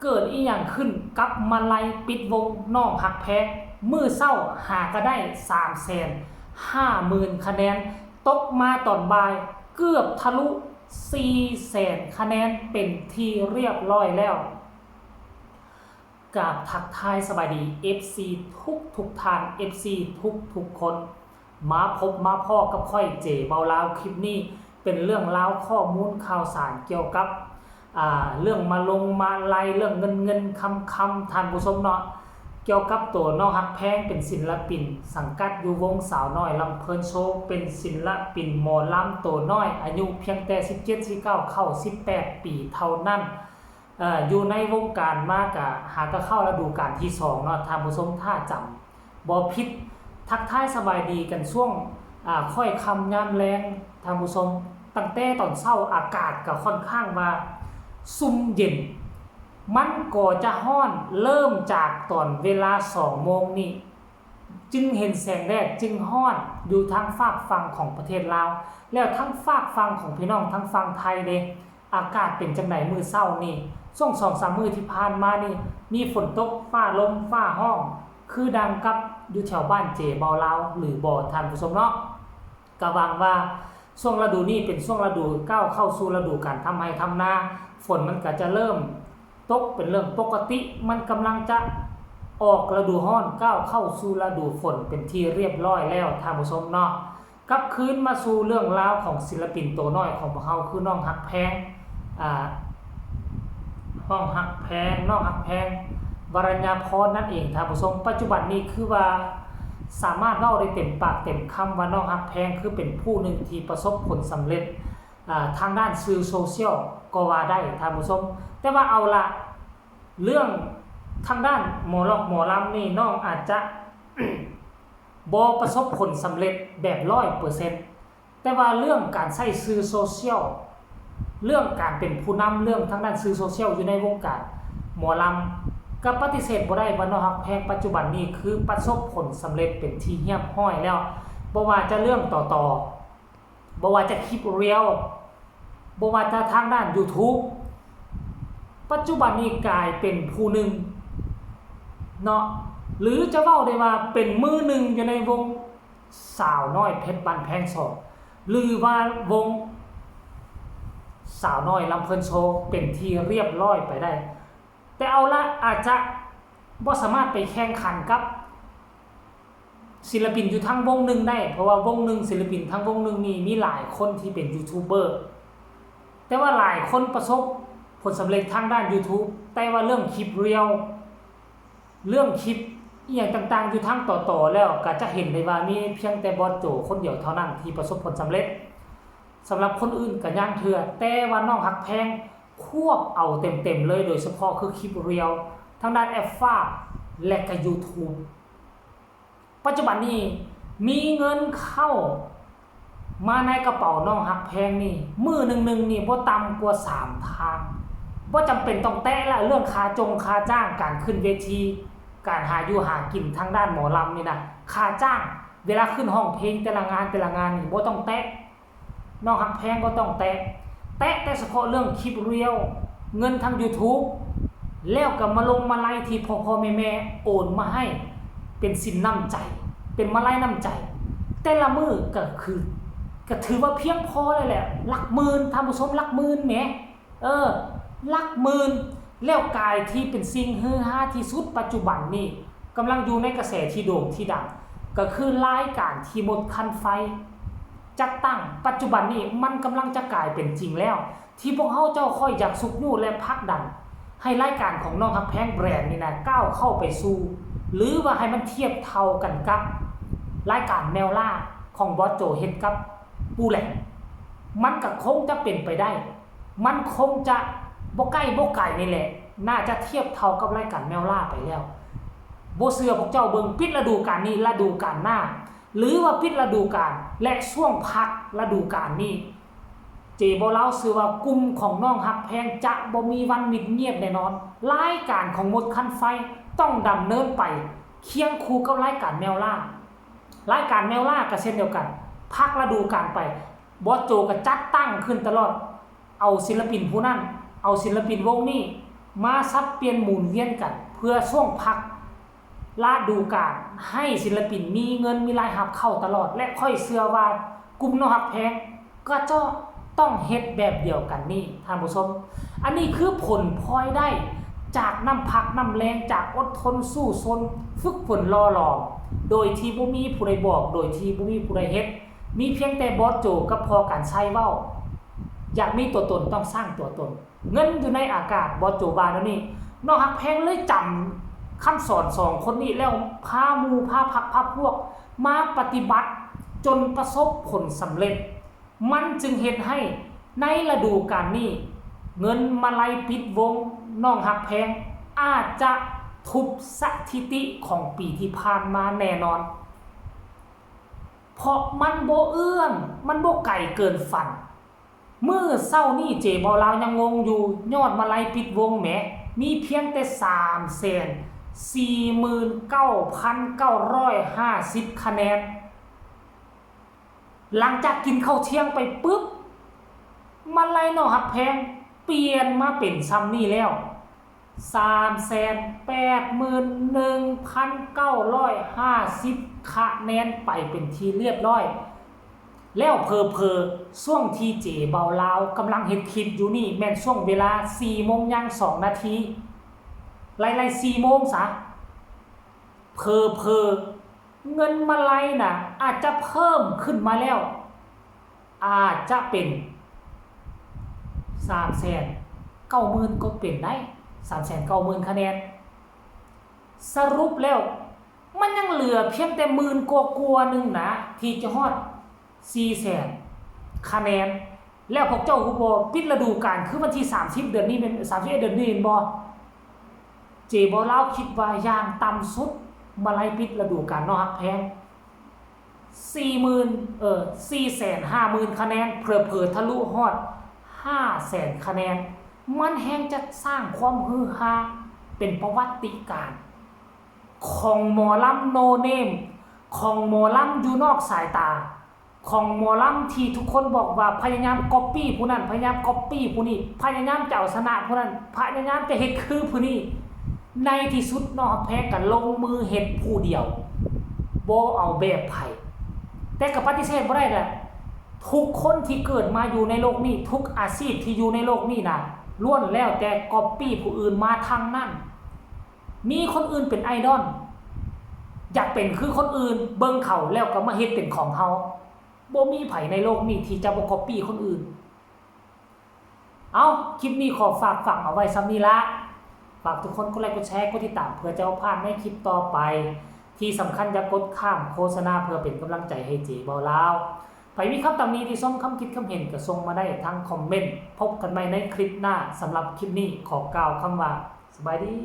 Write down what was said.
ເກີດອີ່ຫຍັງຂຶ້ນກັບມາໄລປິດວົງນ້ອງຮັກແພງ? ມື້ເຊົ້າຫາກະໄດ້ສາມແສນຫ້າໝື່ນຄະແນນ, ຕົກມາຕອນບ່າຍເກືອບທະລຸສີ່ແສນຄະແນນເປັນທີ່ຮຽບຮ້ອຍແລ້ວ. ກາບທັກທາຍສະບາຍດີ ເອັຟຊີ ທຸກໆທ່ານ, ເອັຟຊີ ທຸກໆຄົນ. ມາພົບມາພໍ້ກັບຂ້ອຍ ເຈ ເບົາລາວ. ຄລິບນີ້ເປັນເລື່ອງລາວ ຂໍ້ມູນຂ່າວສານກ່ຽວກັບ ອາ ເລື່ອງມາລົງມາໄລ ເລື່ອງເງິນໆຄຳໆ ທ່ານຜູ້ຊົມເນາະ, ກ່ຽວກັບໂຕນ້ອງຮັກແພງ ເປັນສິນລະປິນສັງກັດຢູ່ວົງສາວນ້ອຍລຳເພີນໂຊ, ເປັນສິນລະປິນໝໍລຳໂຕນ້ອຍ ອາຍຸພຽງແຕ່ສິບເຈັດ ສິບເກົ້າ ເຂົ້າສິບແປດປີເທົ່ານັ້ນ. ເອີ ຢູ່ໃນວົງການມາກະຫາກະເຂົ້າລະດູການທີສອງເນາະ ທ່ານຜູ້ຊົມ ຖ້າຈຳບໍ່ຜິດ. ທັກທາຍສະບາຍດີກັນຊ່ວງ ອາ ຄ່ອຍຄ່ຳຍາມແລງ ທ່ານຜູ້ຊົມ. ຕັ້ງແຕ່ຕອນເຊົ້າອາກາດກະຂ້ອນຂ້າງວ່າຊຸ່ມເຢັນ, ມັນກໍຈະຮ້ອນເລີ່ມຈາກຕອນເວລາສອງໂມງນີ້ ຈຶ່ງເຫັນແສງແດດຈຶ່ງຮ້ອນຢູ່ທາງຟາກຝັ່ງຂອງປະເທດລາວ ແລ້ວທາງຟາກຝັ່ງຂອງພີ່ນ້ອງທາງຝັ່ງໄທເດ ອາກາດເປັນຈັ່ງໃດມື້ເຊົ້ານີ້? ຊ່ວງສອງສາມມື້ທີ່ຜ່ານມານີ້ ມີຝົນຕົກ ຟ້າລົມ ຟ້າຮ້ອງ ຄືດັ່ງກັບຢູ່ແຖວບ້ານເຈເບົາລາວຫຼືບໍ່ ທ່ານຜູ້ຊົມເນາະ? ກະຫວັງວ່າຊ່ວງລະດູນີ້ເປັນຊ່ວງລະດູກ້າວເຂົ້າສູ່ລະດູການທຳໄຮ່ທຳນາ, ຝົນມັນກະຈະເລີ່ມຕົກເປັນເລື່ອງປົກກະຕິ, ມັນກຳລັງຈະອອກລະດູຮ້ອນ ກ້າວເຂົ້າສູ່ລະດູຝົນເປັນທີ່ຮຽບຮ້ອຍແລ້ວ ທ່ານຜູ້ຊົມເນາະ. ກັບຄືນມາສູ່ເລື່ອງລາວຂອງສິນລະປິນໂຕນ້ອຍຂອງພວກເຮົາ ຄືນ້ອງຮັກແພງ ອາ ນ້ອງຮັກແພງ ນ້ອງຮັກແພງ ວະລັນຍາພອນ ນັ້ນເອງ ທ່ານຜູ້ຊົມ. ປັດຈຸບັນນີ້ຄືວ່າສາມາດເວົ້າໄດ້ເຕັມປາກເຕັມຄຳວ່າ ນ້ອງຮັກແພງຄືເປັນຜູ້ໜຶ່ງທີ່ປະສົບຜົນສຳເລັດ ອາ ທາງດ້ານສື່ໂຊຊຽວກໍວ່າໄດ້ ທ່ານຜູ້ຊົມ. ແຕ່ວ່າເອົາລະ ເລື່ອງທາງດ້ານໝໍລອກໝໍລຳນີ້ ນ້ອງອາດຈະ ບໍ່ປະສົບຜົນສຳເລັດແບບຮ້ອຍເປີເຊັນ, ແຕ່ວ່າເລື່ອງການໃຊ້ສື່ໂຊຊຽວ, ເລື່ອງການເປັນຜູ້ນຳ, ເລື່ອງທາງດ້ານສື່ໂຊຊຽວຢູ່ໃນວົງການໝໍລຳ ກໍປະຕິເສດບໍ່ໄດ້ວ່າ ນ້ອງຮັກແພງປັດຈຸບັນນີ້ຄືປະສົບຜົນສຳເລັດເປັນທີ່ຮຽບຮ້ອຍແລ້ວ. ບໍ່ວ່າຈະເລື່ອງຕໍ່ໆ ບໍ່ວ່າຈະຄລິບຣຽວ, ບໍ່ວ່າຈະທາງດ້ານຢູທູບ, ປັດຈຸບັນນີ້ກາຍເປັນຜູ້ໜຶ່ງເນາະ ຫຼື ຈະເວົ້າໄດ້ວ່າເປັນມືໜຶ່ງຢູ່ໃນວົງສາວນ້ອຍເພັດບ້ານແພງສອງ ຫຼືວ່າວົງສາວນ້ອຍລຳເພີນໂຊເປັນທີ່ຮຽບຮ້ອຍໄປໄດ້. ແຕ່ເອົາລະ ອາດຈະບໍ່ສາມາດໄປແຂ່ງຂັນກັບ ສິນລະປິນຢູ່ທັງວົງໜຶ່ງໄດ້ ເພາະວ່າວົງໜຶ່ງ ສິນລະປິນທັງວົງໜຶ່ງນີ້ມີຫຼາຍຄົນທີ່ເປັນຢູທູບເບີ ແຕ່ວ່າຫຼາຍຄົນປະສົບຜົນສຳເລັດທາງດ້ານຢູທູບ ແຕ່ວ່າເລື່ອງຄລິບຣຽວ ເລື່ອງຄລິບອີ່ຫຍັງຕ່າງໆ ຢູ່ທາງຕໍ່ໆ ແລ້ວກໍຈະເຫັນໄດ້ວ່າມີພຽງແຕ່ບອສໂຈຄົນດຽວເທົ່ານັ້ນທີ່ປະສົບຜົນສຳເລັດ. ສຳລັບຄົນອື່ນກໍຍັງເທື່ອ ແຕ່ວ່ານ້ອງຮັກແພງຄວບເອົາເຕັມໆເລີຍ ໂດຍສະເພາະຄືຄລິບຣຽວ ທາງດ້ານແອັບຟາ ແລະກະຢູທູບ. ປັດຈຸບັນນີ້ມີເງິນເຂົ້າມາໃນກະເປົານ້ອງຮັກແພງນີ້ ມື້ໜຶ່ງໆນີ້ບໍ່ຕ່ຳກວ່າສາມທາງ. ບໍ່ຈຳເປັນຕ້ອງແຕະລະ ເລື່ອງຄ່າຈົ່ງຄ່າຈ້າງ ການຂຶ້ນເວທີ ການຫາຢູ່ຫາກິນທາງດ້ານໝໍລຳນີ້ນະ ຄ່າຈ້າງ ເວລາຂຶ້ນຮ້ອງເພງແຕ່ລະງານແຕ່ລະງານນີ້ບໍ່ຕ້ອງແຕະ. ນ້ອງຮັກແພງບໍ່ຕ້ອງແຕະ, ແຕະແຕ່ສະເພາະເລື່ອງຄລິບຣຽວ, ເງິນທາງຢູທູບ ແລ້ວກໍມາລົງມາໄລທີ່ພໍ່ໆແມ່ໆໂອນມາໃຫ້ ເປັນສິນນ້ຳໃຈ ເປັນມາໄລນ້ຳໃຈ ແຕ່ລະມື້ກໍຄື ກໍຖືວ່າພຽງພໍແລ້ວແຫຼະ ຫຼັກໝື່ນ ທ່ານຜູ້ຊົມ ຫຼັກໝື່ນແໝ ເອີ ຫຼັກໝື່ນ. ແລ້ວກາຍທີ່ເປັນສິ່ງຮືຮາທີ່ສຸດປັດຈຸບັນນີ້ ກຳລັງຢູ່ໃນກະແສທີ່ໂດ່ງທີ່ດັງ ກໍຄືລາຍການທີ່ມົດຄັນໄຟຈັດຕັ້ງ ປັດຈຸບັນນີ້ມັນກຳລັງຈະກາຍເປັນຈິງແລ້ວ ທີ່ພວກເຮົາເຈົ້າຂ້ອຍຢາກຊຸກຍູ້ ແລະ ຜັກດັນໃຫ້ລາຍການຂອງນ້ອງຮັກແພງແບຣນນີ້ນະ ກ້າວເຂົ້າໄປສູ່ ຫຼືວ່າໃຫ້ມັນທຽບເທົ່າກັນກັບລາຍການແມວລ່າຂອງບອສໂຈເຮັດກັບປູແຫຼງ ມັນກໍຄົງຈະເປັນໄປໄດ້ ມັນຄົງຈະບໍ່ໃກ້ບໍ່ໄກນີ້ແຫຼະ ໜ້າຈະທຽບເທົ່າກັບລາຍການແມວລ່າໄປແລ້ວ. ບໍ່ເຊື່ອພວກເຈົ້າເບິ່ງ ປິດລະດູການນີ້ ລະດູການໜ້າ ຫຼືວ່າປິດລະດູການ ແລະ ຊ່ວງພັກລະດູການນີ້ ເຈເບົາລາວເຊື່ອວ່າກຸ່ມຂອງນ້ອງຮັກແພງຈະບໍ່ມີວັນມິດງຽບແນ່ນອນ. ລາຍການຂອງມົດຄັນໄຟຕ້ອງດຳເນີນໄປຄຽງຄູ່ກັບລາຍການແມວລ່າ. ລາຍການແມວລ່າກໍເຊັ່ນດຽວກັນ ພັກລະດູການໄປ ບອສໂຈກໍຈັດຕັ້ງຂຶ້ນຕະຫຼອດ ເອົາສິນລະປິນຜູ້ນັ້ນ ເອົາສິນລະປິນວົງນີ້ ມາສັບປ່ຽນໝູນວຽນກັນ ເພື່ອຊ່ວງພັກລະດູການ ໃຫ້ສິນລະປິນມີເງິນມີລາຍຮັບເຂົ້າຕະຫຼອດ ແລະ ຂ້ອຍເຊື່ອວ່າກຸ່ມນ້ອງຮັກແພງກໍຈະຕ້ອງເຮັດແບບດຽວກັນນີ້ ທ່ານຜູ້ຊົມ. ອັນນີ້ຄືຜົນພອຍໄດ້ຈາກນ້ຳພັກນ້ຳແຮງ ຈາກອົດທົນສູ້ຊົນ ຝຶກຝົນຫຼໍ່ຫຼອມ ໂດຍທີ່ບໍ່ມີຜູ້ໃດບອກ ໂດຍທີ່ບໍ່ມີຜູ້ໃດເຮັດ ມີພຽງແຕ່ບອສໂຈກັບພໍ່ການໄຊເວົ້າ ຢາກມີຕົວຕົນຕ້ອງສ້າງຕົວຕົນ. ເງິນຢູ່ໃນອາກາດ ບອສໂຈວ່າແນວນີ້. ນ້ອງຮັກແພງເລີຍຈຳຄຳສອນສອງຄົນນີ້ ແລ້ວພາໝູ່ພາພັກພາພວກມາປະຕິບັດຈົນປະສົບຜົນສຳເລັດ. ມັນຈຶ່ງເຮັດໃຫ້ໃນລະດູການນີ້ ເງິນມາໄລປິດວົງນ້ອງຮັກແພງອາດຈະທຸບສະຖິຕິຂອງປີທີ່ຜ່ານມາແນ່ນອນ ເພາະມັນບໍ່ເອື້ອນ ມັນບໍ່ໄກເກີນຝັນ. ມື້ເຊົ້ານີ້ເຈເບົາລາວຍັງງົງຢູ່ ຍອດມາໄລປິດວົງແໝ ມີພຽງແຕ່ສາມແສນສີ່ໝື່ນເກົ້າພັນເກົ້າຮ້ອຍຫ້າສິບຄະແນນ. ຫຼັງຈາກກິນເຂົ້າທ່ຽງໄປປຶບ ມາໄລນ້ອງຮັກແພງປ່ຽນມາເປັນຊ່ຳນີ້ແລ້ວ ສາມແສນແປດໝື່ນໜຶ່ງພັນເກົ້າຮ້ອຍຫ້າສິບຄະແນນໄປເປັນທີ່ລຽບຮ້ອຍ. ແລ້ວເຜີໆ ຊ່ວງທີ່ເຈເບົາລາວກຳລັງເຮັດຄລິບຢູ່ນີ້ ແມ່ນຊ່ວງເວລາສີ່ໂມງຍ່າງສອງນາທີ ໄລ່ໆສີ່ໂມງຊະ ເຜີໆ ເງິນມາໄລນະ ອາດຈະເພີ່ມຂຶ້ນມາແລ້ວ ອາດຈະເປັນສາມແສນເກົ້າໝື່ນກໍເປັນໄດ້ ສາມແສນເກົ້າໝື່ນຄະແນນ. ສະຫຼຸບແລ້ວ ມັນຍັງເຫຼືອພຽງແຕ່ໝື່ນກວ່າໆໜຶ່ງນະ ທີ່ຈະຮອດສີ່ແສນຄະແນນ. ແລ້ວພວກເຈົ້າຮູ້ບໍ່ ປິດລະດູການຄືວັນທີສາມສິບເດືອນນີ້ແມ່ນ ສາມສິບເອັດເດືອນນີ້ແມ່ນບໍ່? ເຈເບົາລາວຄິດວ່າຢ່າງຕ່ຳສຸດ ມາໄລປິດລະດູການນ້ອງຮັກແພງ ສີ່ໝື່ນ ເອີ ສີ່ແສນຫ້າໝື່ນຄະແນນ ເຜີໆທະລຸຮອດຫ້າແສນຄະແນນ. ມັນແຮ່ງຈະສ້າງຄວາມຮືຮາເປັນປະຫວັດຕິການ ຂອງໝໍລຳໂນເນມ ຂອງໝໍລຳຢູ່ນອກສາຍຕາ ຂອງໝໍລຳທີ່ທຸກຄົນບອກວ່າພະຍາຍາມກັອບປີ້ຜູ້ນັ້ນ ພະຍາຍາມກັອບປີ້ຜູ້ນີ້ ພະຍາຍາມຈະເອົາຊະນະຜູ້ນັ້ນ ພະຍາຍາມຈະເຮັດຄືຜູ້ນີ້. ໃນທີ່ສຸດນ້ອງຮັກແພງກໍລົງມືເຮັດຜູ້ດຽວ ບໍ່ເອົາແບບໃຜ. ແຕ່ກໍປະຕິເສດບໍ່ໄດ້ແຫຼະ ທຸກຄົນທີ່ເກີດມາຢູ່ໃນໂລກນີ້ ທຸກອາຊີບທີ່ຢູ່ໃນໂລກນີ້ນະ ລ້ວນແລ້ວແຕ່ກັອບປີ້ຜູ້ອື່ນມາທັງນັ້ນ. ມີຄົນອື່ນເປັນໄອດອນ ຢາກເປັນຄືຄົນອື່ນ ເບິ່ງເຂົາແລ້ວກໍມາເຮັດເປັນຂອງເຮົາ. ບໍ່ມີໃຜໃນໂລກນີ້ທີ່ຈະບໍ່ກັອບປີ້ຄົນອື່ນ. ເອົ້າ ຄລິບນີ້ຂໍຝາກຝັງເອົາໄວ້ຊ່ຳນີ້ລະ. ຝາກທຸກຄົນກົດໄລກົດແຊ ກົດຕິດຕາມ ເພື່ອຈະບໍ່ພາດໃນຄລິບຕໍ່ໄປ. ທີ່ສຳຄັນຢ່າກົດຂ້າມໂຄສະນາ ເພື່ອເປັນກຳລັງໃຈໃຫ້ເຈເບົາລາວ. ໃຜມີຄຳຕຳໜິຕິຊົມ ຄຳຄິດຄຳເຫັນ ກໍສົ່ງມາໄດ້ທາງຄອມເມັນ. ພົບກັນໃໝ່ໃນຄລິບໜ້າ. ສຳລັບຄລິບນີ້ຂໍກ່າວຄຳວ່າ ສະບາຍດີ.